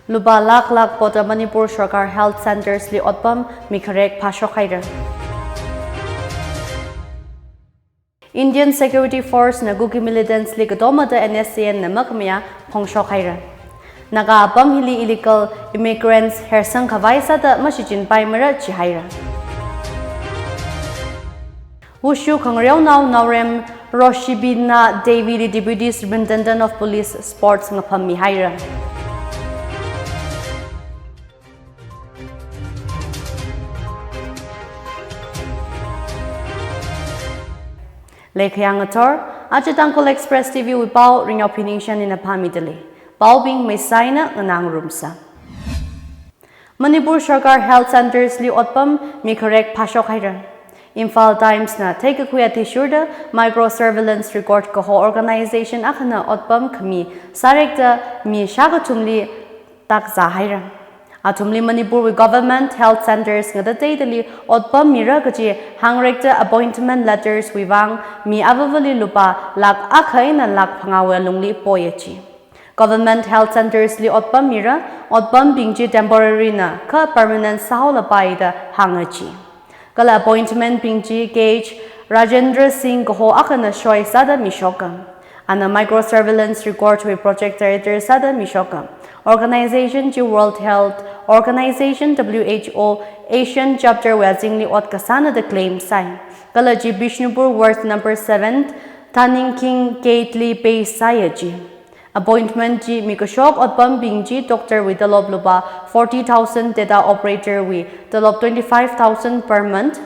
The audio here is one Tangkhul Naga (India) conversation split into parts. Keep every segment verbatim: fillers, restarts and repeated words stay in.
Lupā lakh lakh poda Manipur Sarkar Health Centres li otpam mi kharek phāshok haira. Indian Security Force na Kuki militants li katomada N S C N na makhamayā phongshok haira. Naga apam hili illegal immigrants hersang khavai sāda mashichin paimara chi haira. Wushu khangareonao Naorem Roshibina Devi li Deputy Superintendent of Police Sports ngapham mi haira. Leikhayang athor, aja Tangkhul Express T V wui pao Ringyao Phiningshan ina phāmida lei. Paobing meisaina nganāngarumsa. Manipur Sarkar Health Centres li otpam mi kharek phāshok haira. Imphal Times na theikakhui athishurda micro surveillance record kaho organization akhana otpam khami sārekda mi shākathumli takzā haira. Athumli Manipur wui government health centres ngatateidali otpam mira kaji hāngrekda appointment letters wui vang mi avavali lupā lakh akha eina lakh phangāwui alungli poya chi. Government health centres li otpam mira, otpambing chi temporary na kha permanent sāhaolapai da hānga chi. Kala appointment bing chi K H Rajendra Singh kaho akhana shoi sāda mishoka. Ana micro surveillance record wui project director sāda mishoka. Organization chi World Health Organization, W H O, Asian Chapter wui azingli ot kasāna da claim sai. Kala chi Bishnupur Ward number seven, Turning Kheng Gate li pei sāya chi. Appointment chi mi kashok otpambing chi doctor wui tolop lupā forty thousand, data operator wui tolop twenty-five thousand per month,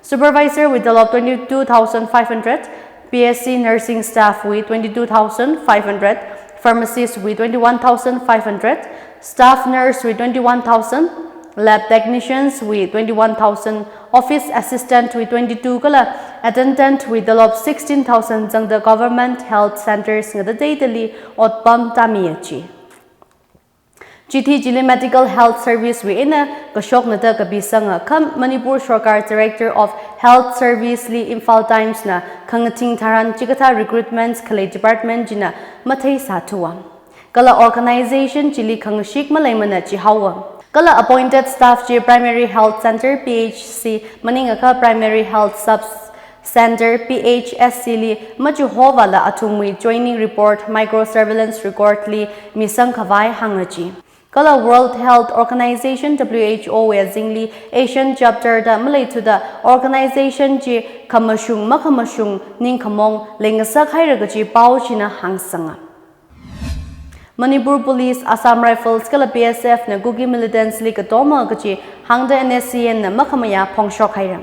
supervisor wui tolop twenty-two thousand five hundred, P S C nursing staff wui twenty-two thousand five hundred, pharmacist wui twenty-one thousand five hundred, staff nurse wui twenty-one thousand, lab technicians wui twenty-one thousand, office assistant wui twenty-two kala attendant wui tolop sixteen thousand zangda government health centres ngatateidali otpam tāmiya chi. Chithi chili medical health service wui eina kashokna da kapisanga kha Manipur Sarkar Director of Health Service li Imphal Times na khangathing tharan chikathā recruitments khalei department china matheisāthuwa. Kala organization chili khangashik maleimana chihaowa. Kala appointed staff chi Primary Health Centre, P H C, maningakha Primary Health Sub Centre, P H S C li machuhovala athumwui joining report, micro surveillance record li misang khavai hānga chi. Kala World Health Organization, W H O wui azingli Asian Chapter da maleithuda organization chi khamashung makhamashung ningkhamong leingasak haira kaji pao china hāngsanga. Manipur Police, Assam Rifles kala B S F na Kuki militants li katoma kaji hāngda N S C N na makhamayā phongshok haira.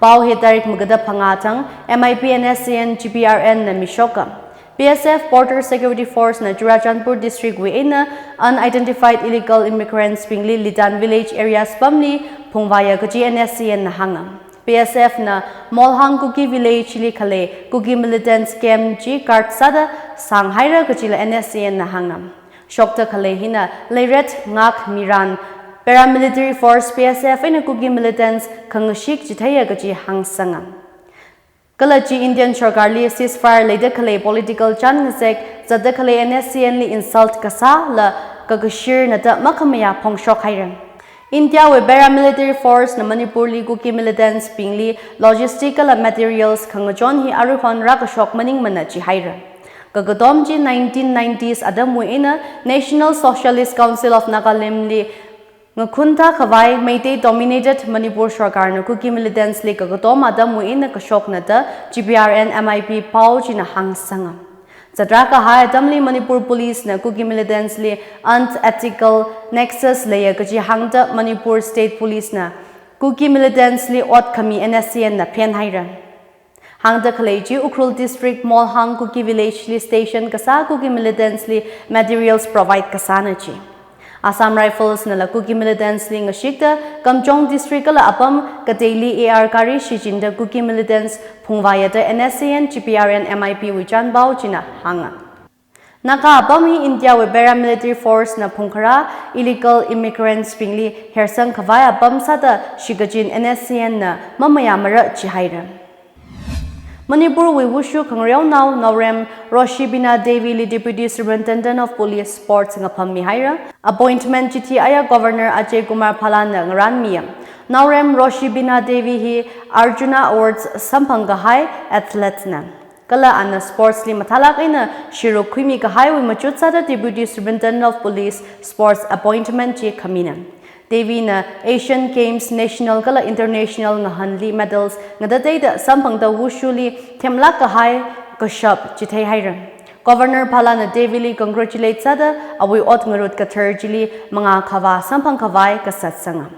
Pao hi tarik magada phangā thang M I P N S C N G P R N na mishoka. B S F Border Security Force na Churachandpur District wui eina unidentified illegal immigrants bingli Litan Village areas pamli phungvāya kaji N S C N na hānga. B S F na Molhang Kuki Village li khalei Kuki militants camp chi guard sāda sānghaira kajila N S C N na hānga. Shokta khalei hina leiret ngak miran paramilitary force B S F eina Kuki militants khangashik chitheiya kaji hāngsanga. Kala chi Indian Sarkarli ceasefire leida khalei political chān ngazek zatda khalei N S C N li insult kasāla kakashirna da makhamayā phongshok haira. India wui paramilitary force na Manipur li Kuki militants bingli logistic kala materials khangachon hi aruihon rākashok maningmana chi haira. Kakatom chi nineteen nineties atamwui eina National Socialist Council of Nagalim li ngakhunta khavai Meitei dominated Manipur Sarkar na Kuki militants li kakatom atamwui eina kashokna da G P R N M I P pao china hāngsanga. Zatrā kahai atamli Manipur Police na Kuki militants li armed ethical nexus leiya kaji hāngda Manipur State Police na Kuki militants li ot khami N S C N na phen haira. Hāngda khalei chi Ukhrul District Molhang Kuki Village li station kasā Kuki militants li materials provide kasāna chi. Assam Rifles nala Kuki militants li ngashikta Kamjong District kala apam kateili A R gari shichinda Kuki militants phungvāya da N S C N G P R N M I P wui chānpao china hānga. Naga apam hi India wui paramilitary force na phungkharā illegal immigrants bingli hersang khavai apam sāda shikachin N S C N na mamayāmara chi haira. Manipurwui Wushu khangareonao Naorem Roshibina Devi li Deputy Superintendent of Police Sports ngaphammi haira. Appointment chithi aya Governor Ajay Kumar Bhalla na ngaranmiya. Naorem Roshibina Devi hi Arjuna Awards samphang kahai athlete na. Kala ana sports li mathālāk eina shiruk khuimi kahaiwui machut sāda Deputy Superintendent of Police Sports appointment chi khamina. Devi na Asian Games, National kala International ngahanli medals ngatateida samphangda Wushu li themlāk kahai kashap chithei haira. Governor Bhalla na Devi li congratulate sāda awui ot ngarut kathar chili mangā khavā samphang khavai kasat sanga.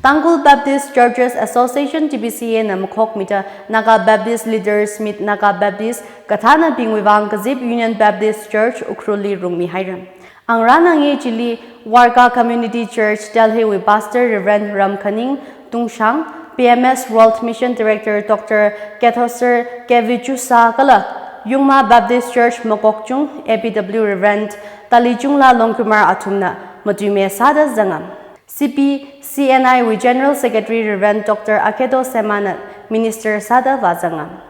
Tangkhul Baptist Churches Association, T B C A na makhokmida Naga Baptist Leaders Meet Naga Baptist kathānabingwui vang kazip Union Baptist Church Ukhrul li rungmi haira. Angarān angei chili Varga Community Church Delhi wui Pastor Reverend Ramkhaning Tungshang, P M S World Mission Director Doctor Kethosar Kevichusa kala Yungma Baptist Church Mokokchung A B W Reverend Talichungla Longkumar athumna matuime sāda zanga. C P C N I wui General Secretary Reverend Doctor Akedo Semana Minister sāda vāzanga.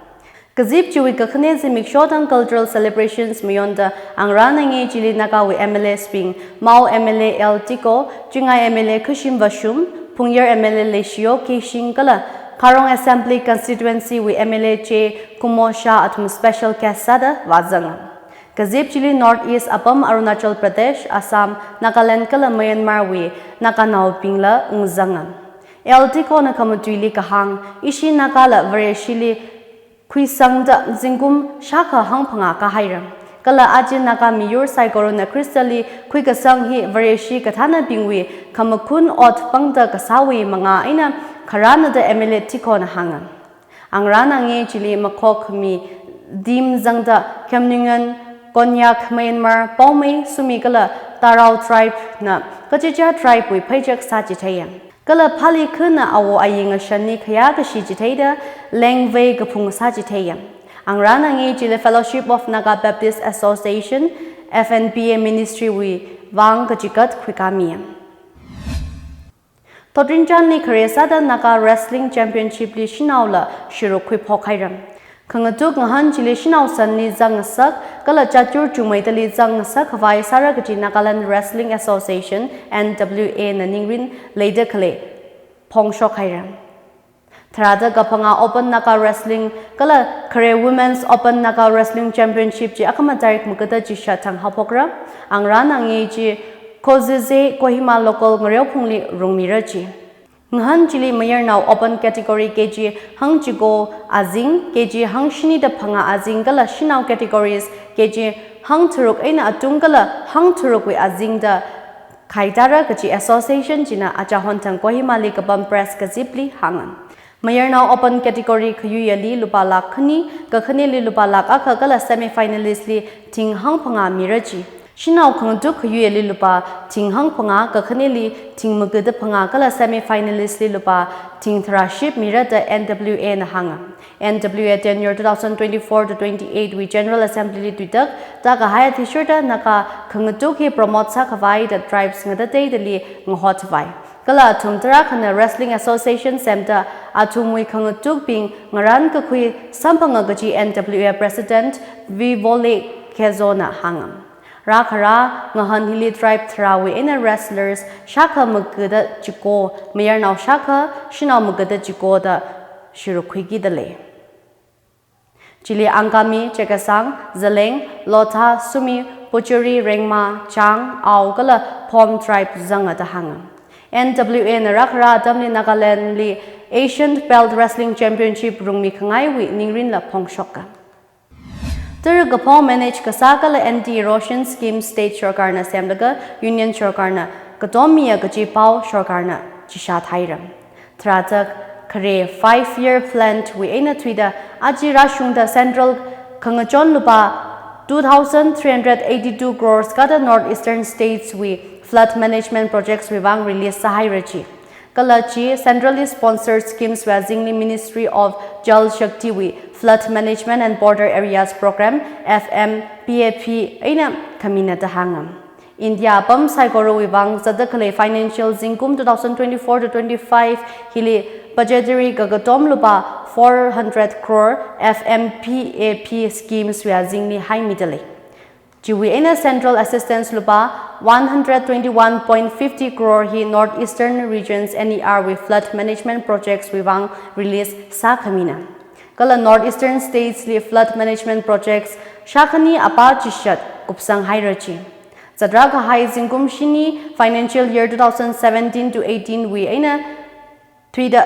Kazip chiwui kakhane zimiksho thang cultural celebrations mayonda angarān angei chili Nagawui M L As bing, Mao M L A L Tiko, Chingai M L A Khashim Vashum, Phungyar M L A Leishiyo Keishing kala Kharong Assembly Constituency wui M L A Che Kumo Shah athum special guest sāda vāzanga. Kazip chili North East apam Arunachal Pradesh, Assam, Nagaland kala Myanmar wui Naganaobingla ungzanga. L Tiko na khamatuili kahāng, ishi Nagala Vareshili khuisangda zingkum shākha hangphangā kahaira. Kala aja Naga miyur saikorana Khristali khuikasang hi Vareshi kathānabingwui khamakhun ot pangda kasāwui mangā eina kharāna da M L A Tiko na hānga. Angarān angei chili makhokmi theme zangda Khemnungan, Konyak, Myanmar, Paomei, Sumi kala Tarao tribe na kachicha tribe wui pheichak sāchitheiya. Kala phāli khana awo ayi ngashanli khayā kashi chitheida lengvei kaphung sāchitheiya. Angarān angei chili Fellowship of Naga Baptist Association, F N B A Ministry wui vang kachigat khuikāmiya. Thotrinchānli khare sāda Naga Wrestling Championship li shanaola shiruk khuiphok haira. Khangatuk ngahān chili shanao sanli zangngasak kala chachur chungmeidali zangngasak khavai sāra kaji Nagaland Wrestling Association, N W A na ningrin leida khalei phongshok haira. Tharāda kaphangā Open Naga Wrestling kala khare Women's Open Naga Wrestling Championship chi akhama tarik magada chishat thang haophokra. Angarān angei chi Kozize Kohima local ngareophungli rungmira chi. Ngahān chili mayarnao open category K G hangchiko azing, K G hangshinida phangā azing kala shanao categories K G hangtharuk eina atung kala hangtharukwui azingda khaitara kaji association china achahon thang Kohimali kapam press kazipli hānga. Mayarnao open category khayuiyali lupā lakh khani, kakhaneli lupā lakh akha kala semi finalist li thing hangphangā mira chi. Shanao khangatuk khayuiyali lupā thing hangphangā, kakhaneli thing magada phangā kala semi finalist li lupā thing tharāship mira da N W A na hānga. N W A tenure two thousand twenty-four to twenty-eight wui General Assembly li tuitak, ta kahai athishurda Naga khangatuk hi promote sākhavai da tribes ngatateidali ngahot vai. Kala athum tarākhana Wrestling Association semda athumwui khangatukbing ngarān kakhui samphanga kaji N W A President Vivole Khezo na hānga. Rākhara ngahān hili tribe tharāwui eina wrestlers shākha magada chiko, mayarnao shākha, shanao magada chiko da shiruk khuikida lei. Chili Angami, Chakhesang, Zeliang, Lotha, Sumi, Pochury, Rengma, Chang, Ao kala Phom tribe zanga da hānga. N W A na rākhara atamli Nagaland li Asian Belt Wrestling Championship rungmi khangaiwui ningrinla phongshoka. Tara kaphong manage kasā kala anti-erosion scheme state sorkarna semlaga Union sorkarna katommiya kaji pao sorkarna chishat haira. Tharāda khare five year plan wui eina thuida aja rāshungda central khangachon lupā two thousand three hundred eighty-two crores kada North Eastern states wui flood management projects wui vang release sāhaira chi. Kala chi centrally sponsored schemes wui azingli Ministry of Jal Shakti wui Flood Management and Border Areas Program, F M P A P eina khamina da hānga. India apam saikorawui vang zatda khalei financial zingkum two thousand twenty-four to twenty-five hili budgetary kakatom lupā four hundred crore F M P A P schemes wui azingli haimidalei. Chiwui eina central assistance lupā one hundred twenty-one point fifty crore hi North Eastern Regions N E R wui flood management projects wui vang release sākhamina. Kala North Eastern States li flood management projects shākhani apā chishat kupsang haira chi. Zatrā kahai zingkum shini financial year two thousand seventeen to eighteen wui eina thuida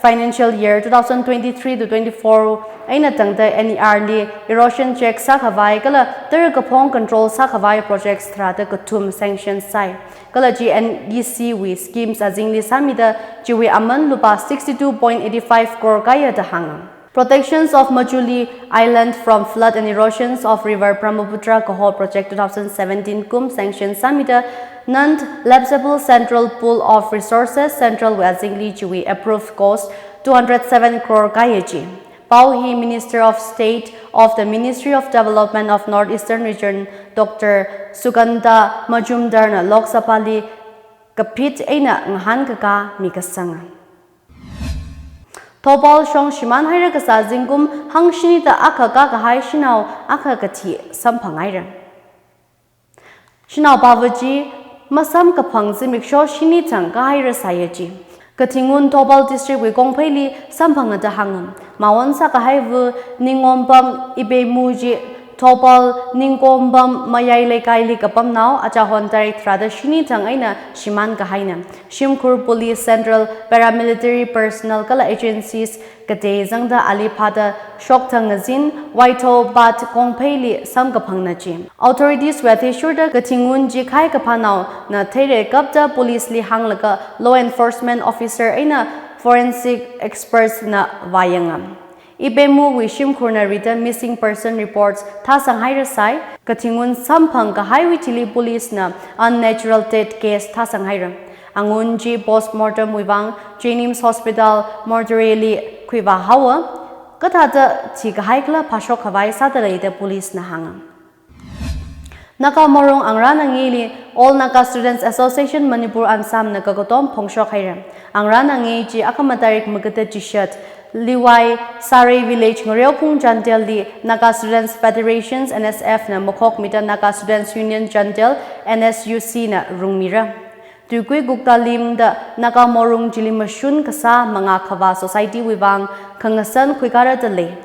financial year two thousand twenty-three to twenty-four eina tangda N E R li erosion check sākhavai kala tara kaphong control sākhavai projects tharāda kathum sanction sāi. Kala chi N E C wui schemes azingli sāmida chiwui aman lupā sixty-two point eighty-five crore kāya da hānga. Protections of Machuli Island from flood and erosions of river Brahmaputra kaho project two thousand seventeen kum sanction sāmida non-lapsable central pool of resources central wui azingli chiwui approved cost two hundred seven crore kāya chi. Pao hi Minister of State of the Ministry of Development of North Eastern Region Doctor Sugandha Majumdar na Lok Sabha li kaphit eina ngahānkakā mikasanga. Thoubal shong shimān haira kasā zingkum hangshini da akha kākahai shanao akha kathi samphang haira. Shanao pava chi masamkaphang zimiksho shini thang kāhaira sāya chi. Kathingun Thoubal District wui kongpheili samphanga da hānga. Mawon sākahaiva Ningompam Ibemu chi Thoubal Ningompam Mayai Leikaili kapamnao achahon tarik tharāda shini thang eina shimān kahaina. Shimkhur Police, Central Paramilitary Personnel kala agencies katei zangda ali phāda shokthang ngazin Waitho Bat kongpheili samkaphangna chi. Authorities wui athishurda kathingun chi khai kaphānaona theire kapta police li hānglaga law enforcement officer eina forensic experts na vāyanga. Ibemu wui shimkhurna rida missing person reports thāsang haira sāi, kathingun samphang kahaiwui thili police na unnatural death case thāsang haira. Angun chi postmortem wui vang JNIMS Hospital mortuary li khuivā haowa, kathāda thikahai kala phāshok khavai sāda lei da police na hānga. Naga Morung Angarān Angayli All Naga Students Association Manipur Ansamna kakatom phongshok haira. Angarān Angay chi akhama tarik magada chishat Liwai Sarei Village Ngareophung Chandel li Naga Students Federations N S F na makhokmida Naga Students Union Chandel N S U C na rungmira. Tuikui Gukta limda Naga Morung chili mashun kasā mangā khavā society wui vang khangasan khuikara da lei.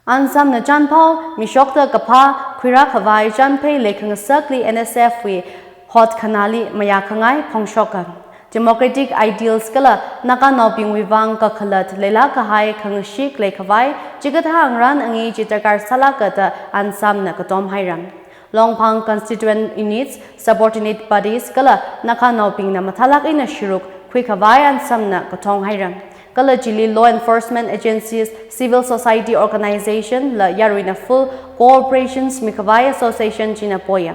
Ansamna chanphao mishokta kaphā khuirā khavai chanphei leikhangasakli N S F wui hotkhana li mayākhangai phongshoka. Democratic ideals kala Naganaobingwui vang kakhalat leilā kahai khangashik leikhavai chikathā Angarān Angay chi darkar sālāka da Ansamna katom haira. Longphang constituent units, subordinate bodies kala Naganaobingna mathālāk eina shuruk khuikhavai Ansamna kathong haira. Kala chili law enforcement agencies, civil society organization la yaruina full cooperations mikhavai association china poya.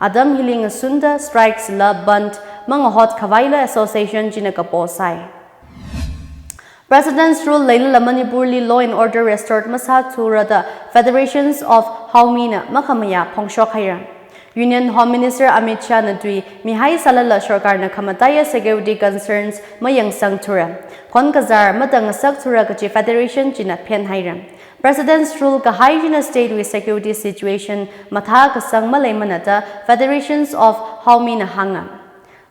Atam hili ngasunda strikes la bandh mangahot khavaila association china kapo sāi. President's Rule leilala Manipurli law and order restored masāthura da Federations of Haomina makhamayā phongshok haira. Union Home Minister Amit Shah na tui mihai sālala sorkarna khamataiya security concerns mayangsangthura, khon kazār matangngasakthura kachi federation china phen haira. President's Rule kahai china state wui security situation mathākasang maleimana da Federations of Haomina hānga.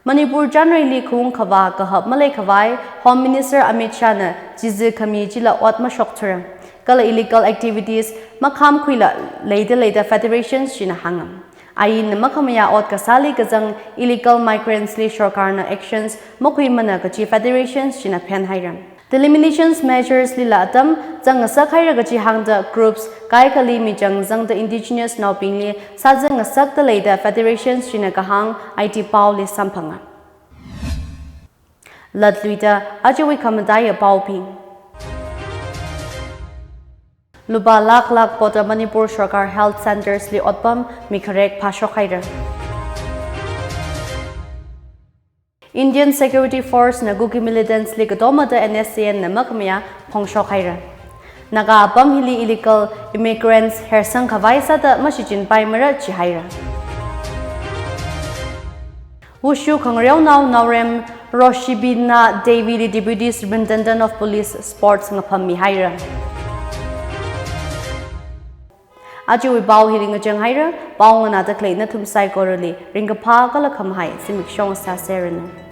Manipur chanreili khaung khavā kahap maleikhavai Home Minister Amit Shah na chizi khami chila ot mashokthura. Kala illegal activities makhamkhuila leida leida federations china hānga. Ainna makhamayā ot kasāli kazang illegal migrants li sorkarna actions makhuimana kachi federations china phen haira. Delimitations measures lila atam zangngasak haira kachi hāngda groups kaikhali michang zangda indigenous naobingli sāzangngasakta leida federations china kahāng I T paoli samphanga. Latluida ajawui khamataiya paobing. Lupā lakh lakh poda Manipur sorkar health centres li otpam mikharek phāshok haira. Indian Security Force na Kuki militants li katomada N S C N na makhamayā phongshok haira. Naga apam hili illegal immigrants hersang khavai sāda mashichinpaimara chi haira. Wushu khangareonao Naorem Roshibina Devili Deputy Superintendent of Police Sports ngaphammi haira. Ajawui pao hili ngachang haira, pao nganāda khalei nathum saikorali ringkaphā kala khamahai zimiksho sāseranu.